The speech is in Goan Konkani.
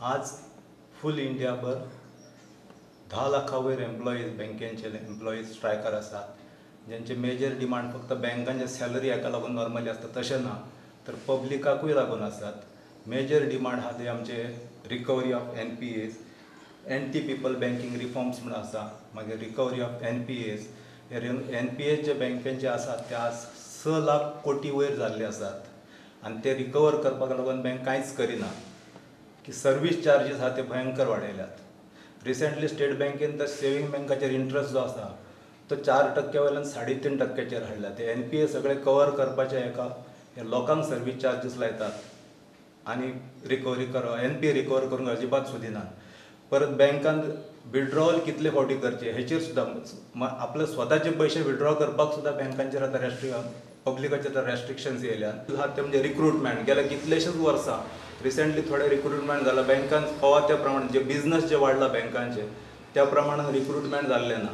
आज फूल इंडियाभर 10 लाखा वयर एम्प्लॉईज, बँकेचे एम्प्लॉईज स्ट्रायकार आसात, ज्यांचे मेजर डिमांड फक्त बँकांचे सॅलरी हाका लागून नॉर्मली आसता तशें ना, तर पब्लिकाकूय लागून आसात. मेजर डिमांड आहा ते आमचे recovery of NPAs, anti people banking reforms म्हूण आसा, मागीर रिकवरी ऑफ एनपीएज. हे एनपीएज जे बँकेचे आसात ते आज 6 लाख कोटी वयर जाल्ले आसात आनी ते रिकवर करपाक लागून बँक कांयच करिना. की सर्वीस चार्जीस आहा ते भयंकर वाडयल्यात. रिसेंटली स्टेट बँकेन तर सेवींग बँकाचेर इंट्रस्ट जो आसा तो 4% वयल्यान 3.5% हाडला. ते एनपीए सगळे कवर करपाचे हेका हे लोकांक सर्वीस चार्जीस लायतात आनी रिकवरी कर एनपीए रिकवर करूंक अजिबात सोदिनात. परत बँकान विड्रॉवल कितले फावटी करचे हेचेर सुद्दां आपले स्वताचे पयशे विड्रॉ करपाक सुद्दां बँकांचेर आतां पब्लिकाचेर आतां रेस्ट्रिक्शन्स येयल्यात. आहा ते म्हणजे रिक्रुटमेंट गेल्या कितलेशेच वर्सां रिसेंटली थोडे रिक्रुटमेंट जाला बँकान फावो त्या प्रमाणे, जे बिजनस जे वाडला बँकांचे त्या प्रमाणान रिक्रुटमेंट जाल्लें ना.